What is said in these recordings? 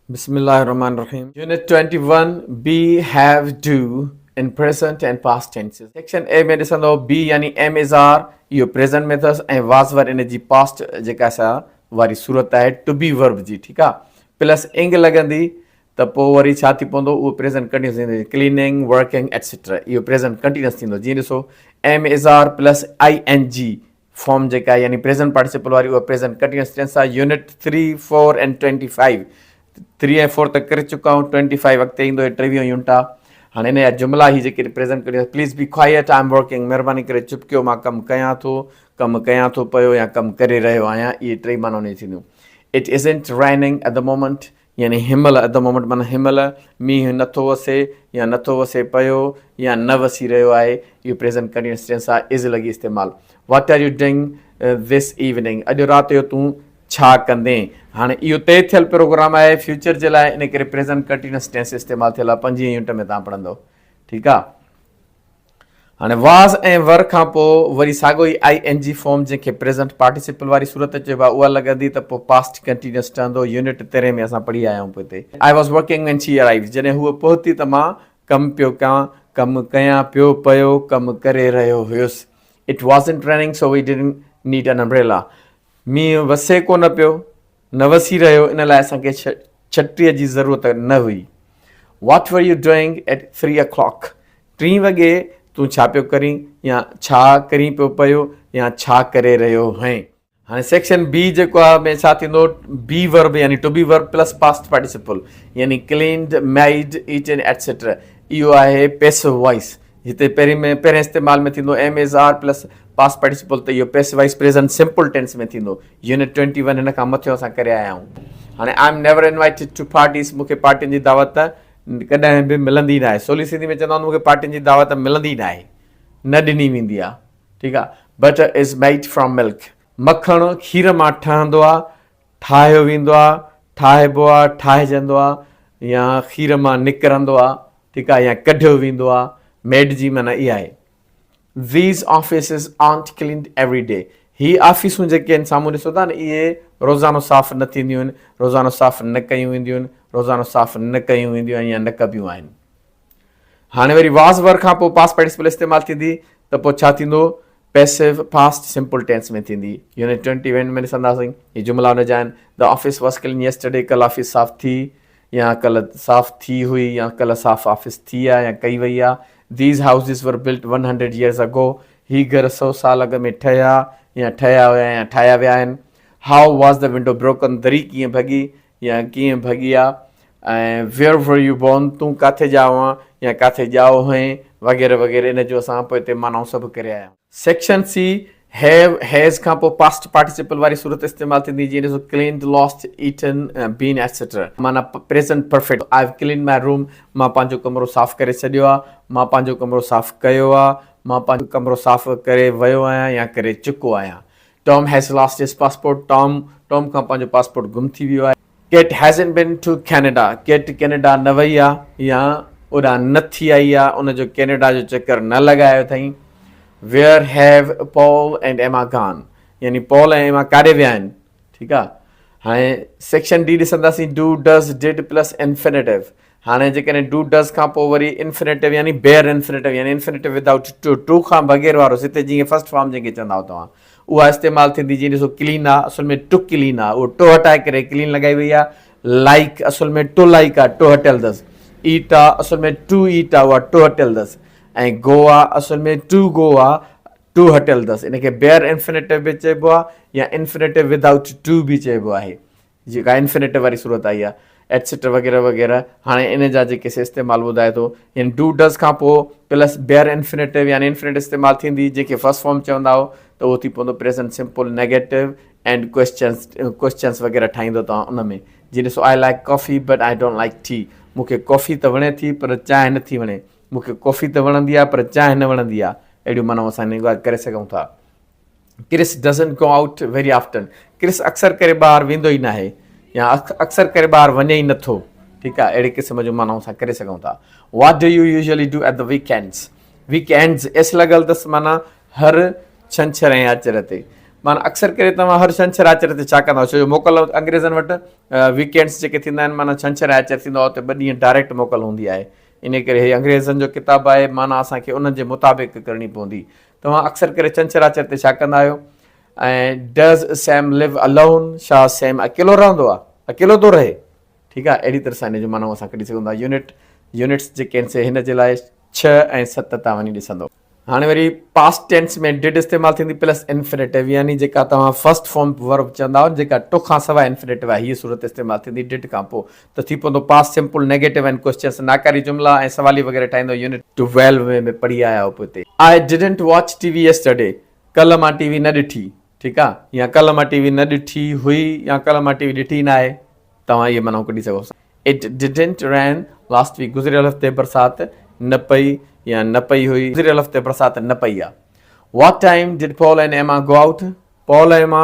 بسم الله الرحمن الرحيم Unit 21 Be Have Do in Present and Past Tenses Section A ۾ ڏسندو Be يعني Am Is Are اهو پريزنٽ ۾ اٿس ۽ Was Were ان جي پاسٽ جيڪا سا واري صورت آهي To Be verb جي ٺيڪ آ پلس انگ لڳندي ته پوء وري ڇا ٿي پوندو اهو پريزنٽ ڪنٽينيوس ٿيندو ڪليننگ ورڪنگ ايٽسيٽرا اهو پريزنٽ ڪنٽينيوس ٿيندو جيئن ڏسو Am Is Are plus I N G form جيڪا آهي يعني پريزنٽ پارٽيسپل واري اها پريزنٽ ڪنٽينيوس ٽينس آهي يونٽ 3 4 ۽ 25 3 ۽ 4 ته ڪري چڪا آهيون 25 اڳتي ايندو هي 23 يونٽ آهي هاڻي ان جا جملا هي جيڪي present continuous please be quiet I am working مهرباني ڪري چپ ڪيو مان ڪم ڪيان ٿو ڪم ڪيان ٿو پيو يا ڪم ڪري رهيو آهيان اهي ٽئي معنيٰ ان جي ٿينديون it isn't raining at the moment يعني هنمهل اڌ مومنٽ معنيٰ هنمهل مينهن نه ٿو وسي يا نه ٿو وسي پيو يا نه وسي رهيو آهي اهو پريزنٽ ڪنٽينيوس ٽينس آهي از لڳي استعمال what are you doing this evening اڄ رات جو تون ڇا ڪندين هاڻي اهو طئي ٿيل پروگرام آهي فيوچر جي لاء ان ڪري پريزنٽ ڪنٽينيوس ٽينس استعمال ٿيل آهي پنجين يونٽ ۾ تان پڙهندو ٺيڪ آهي هاڻي واز ۽ ور کان پوء وري ساڳيو ئي آئي اين جي فارم جنهن کي پريزنٽ پارٽيسپل واري صورت چئبو آهي اها لڳندي ته پوء پاسٽ ڪنٽينيوس ٺهندو يونٽ تيرهين ۾ اسان پڙهي آيا آهيون پوئتي. I was working when she arrived جڏهن هوء پهتي ته مان ڪم پيو ڪيان، ڪم ڪيان پيو، پيو، ڪم ڪري رهيو هيس. It wasn't raining so we didn't need an umbrella مينهن وسي ڪونه پيو، نه وسي رهيو ان لاء اسان کي ڇٽيء جي ضرورت نه هئي. What were you doing at three o'clock? ٽين وڳي تون ڇا پيو ڪرين يا ڇا ڪرين پيو پيو يا ڇا ڪري رهيو هئين؟ هاڻي سيڪشن بي جيڪو آهي ۾ ڇا ٿيندو بي ورب يعني to be verb plus past participle يعني ڪلينڊ، ميڊ، ايٽن ايٽسيٽرا اهو آهي پيسو وائس هتي پهرين ۾ پهرين استعمال ۾ ٿيندو am is are plus past participle ته اهو passive voice present simple tense ۾ ٿيندو يونٽ 21 هن کان مٿيون اسان ڪري آيا آهيون هاڻي I am never invited to parties مون کي پارٽين جي دعوت ڪڏهن به ملندي ناهي سولي سنڌي ۾ چوندا آهن مون کي پارٽين جي دعوت ملندي ناهي نه ڏني ويندي آهي ٺيڪ آهي butter is made from milk مکڻ کير مان ٺهندو آهي ٺاهيو ويندو آهي ٺاهبو آهي ٺاهجندو آهي يا کير مان نڪرندو آهي ٺيڪ آهي يا ڪڍيو ويندو آهي ميڊ جي معنيٰ اها آهي These offices aren't cleaned every day. هي آفيسون جيڪي آهن سامهون ڏسو ٿا نه اهي روزانو صاف نه ٿينديون آهن، روزانو صاف نه ڪيون وينديون آهن، روزانو صاف نه ڪيون وينديون آهن يا نه ڪبيون آهن. هاڻي وري واز ور کان پوء پاس پارٽيسپل استعمال ٿيندي ته پوء ڇا ٿيندو پيسو پاسٽ سمپل ٽينس ۾ ٿيندي. يونٽ 21 ۾ ڏسنداسين هي جملا ان جا آهن The office was clean yesterday ڪل آفيس صاف ٿي يا ڪلهه صاف ٿي هئي يا ڪلهه صاف آفيس ٿي آهي يا ڪئي وئي آهي. These houses were built 100 years ago هي گهر سئو سال اڳ ۾ ٺهيا يا ٺهيا هيا يا ٺاهيا ويا آهن. How was the window broken دري ڪيئن ڀڳي يا ڪيئن ڀڳي آ ۽ Where were you born تون ڪاٿي ڄائو آن يا ڪاٿي ڄائو هئين وغيره وغيره ان جون اسان پوئتي معنائون سڀ ڪري آيا آهيون. سيڪشن سي، Have، Has کان پوء پاسٽ پارٽيسپل واري صورت استعمال ٿيندي جيئن ڏسو cleaned, lost, eaten, been etc. معنيٰ present perfect I have cleaned my room مان پنهنجو ڪمرو صاف ڪري ڇڏيو آ، مان پنهنجو ڪمرو صاف ڪيو آ، مان پنهنجو ڪمرو صاف ڪري ويو آهيان يا ڪري چڪو آهيان. Tom has lost his passport Tom Tom کان پنهنجو پاسپورٽ گم ٿي ويو آهي. Kate hasn't been to Canada Kate Canada نه وئي آ يا اوڏانهن نه ٿي آئي آ ان جو ڪينيڊا جو چڪر نه لڳايو اٿائين. Where have Paul and Emma gone يعني پال ۽ ايما ڪاڏي ويا آهن ٺيڪ آ هاڻي سيڪشن ڊي ڏسنداسين do does did plus infinitive هاڻي جيڪڏهن do does کان پوء وري انفينيٽو يعني بيئر انفينيٽو يعني انفينيٽو ودائوٽ ٽو ٽو کان بغير وارو هتي جيئن فرسٽ فارم جنهن کي چوندا آهيو توهان اها استعمال ٿيندي جيئن ڏسو ڪلين آ اصل ۾ ٽو ڪلين آ اهو ٽو هٽائي ڪري ڪلين لڳائي وئي آ لائڪ اصل ۾ ٽو لائڪ آ ٽو هٽيل اٿس ايٽ آ اصل ۾ ٽو ايٽ آ اها ٽو هٽيل اٿس ۽ گو آ اصل ۾ ٽو گو آ ٽو هٽيل اٿس ان کي بيئر انفينيٽو به چئبو آ يا انفينيٽو ودائوٽ ٽو به چئبو آهي جيڪا انفينيٽو واري صورت آئي آهي ايٽسيٽرا وغيره وغيره هاڻي ان جا جيڪي سي استعمال ٻڌائي ٿو يعني do does کان پوء پلس بيئر انفينيٽو يعني انفينيٽ استعمال ٿيندي جنهن کي فرسٽ فارم چوندا هو ته اهو ٿي پوندو present simple negative and questions questions وغيره ٺاهيندو توهان ان ۾ جي ڏسو I like coffee but I don't like tea مون کي ڪافي ته وڻي ٿي پر چانهه نه ٿي وڻي مون کي ڪافي ته وڻندي آهي پر چانهه نه وڻندي آهي اهڙيون معنائون اسان ڪري سگهون ٿا Chris doesn't go out very often Chris اڪثر ڪري ٻاهر ويندو ئي ناهي يا اڪثر ڪري ٻاهر وڃي ئي نٿو ٺيڪ آهي اهڙي قسم جون معنائون اسان ڪري سگهون ٿا what do you usually do at the weekends weekends S لڳل اٿس معنيٰ هر ڇنڇر ۽ آچر تي معنيٰ اڪثر ڪري توهان هر ڇنڇر آچر تي ڇا ڪندا آهيو ڇو جو موڪل انگريزن وٽ ويڪينڊس جيڪي ٿيندا آهن معنيٰ ڇنڇر آچر ٿيندو آهي اتي ٻه ڏينهن ڊائريڪٽ موڪل هوندي آهي ان ڪري هي انگريزن جو ڪتاب آهي معنيٰ اسان کي انهن جي مطابق ڪرڻي پوندي توهان اڪثر ڪري ڇنڇر آچر تي ڇا ڪندا آهيو ۽ ڊز سيم لو الون ڇا سيم اڪيلو رهندو آهي اڪيلو ٿو رهي ٺيڪ آهي اهڙي طرح سان ان جون معنائون اسان ڪڍي سگهون ٿا يونٽ يونٽس جيڪي آهن سي هن جي لاء ڇهه ۽ ست تان وڃي ڏسندو. هاڻي وري پاسٽ ٽينس ۾ did استعمال ٿيندي پلس انفينيٽو يعني جيڪا توهان فرسٽ فارم ورب چوندا آهيو جيڪا ٽو کان سواء انفينيٽو آهي هيء صورت استعمال ٿيندي did کان پوء ته ٿي پوندو پاسٽ سمپل نيگيٽو ۽ ڪوئسچنس ناڪاري جملا ۽ سوالي وغيره ٺاهيندو يونٽ 12 ۾ به پڙهي آيا آهيو پوئتي. I didn't watch T V yesterday ڪلهه مان ٽي وي نه ڏٺي ٺيڪ آ يا ڪلهه مان ٽي وي نه ڏٺي هئي يا ڪلهه مان ٽي وي ڏٺي ئي ناهي توهان اهي معنائون ڪڍي سگهو ٿا. It didn't rain last week گذريل هفتي برسات نه پئي يا نه پئي هئي. گذريل هفتي برسات نه پئي آ. What time did Paul and Emma go out? Paul ۽ Emma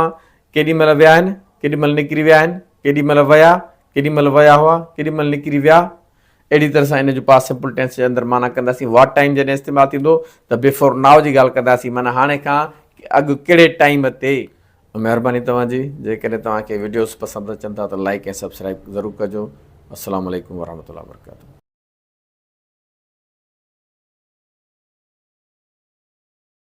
ڪيڏي مهل ويا آهن؟ ڪيڏي مهل نڪري ويا آهن؟ ڪيڏي مهل ويا؟ ڪيڏي مهل ويا هئا؟ ڪيڏي مهل نڪري ويا؟ اهڙي طرح سان ان جو پاسٽ سمپل ٽينس جي اندر معنيٰ ڪنداسين. What time جڏهن استعمال ٿيندو ته بيفور now جي ڳالهه ڪنداسين معنيٰ هاڻي کان اڳ ڪهڙي ٽائيم تي. مهرباني توهان جي جيڪڏهن توهان کي وڊيوز پسند اچن ٿا ته لائيڪ ۽ سبسڪرائيب ضرور ڪجو. السلام عليڪم ورحمة الله وبرڪاته.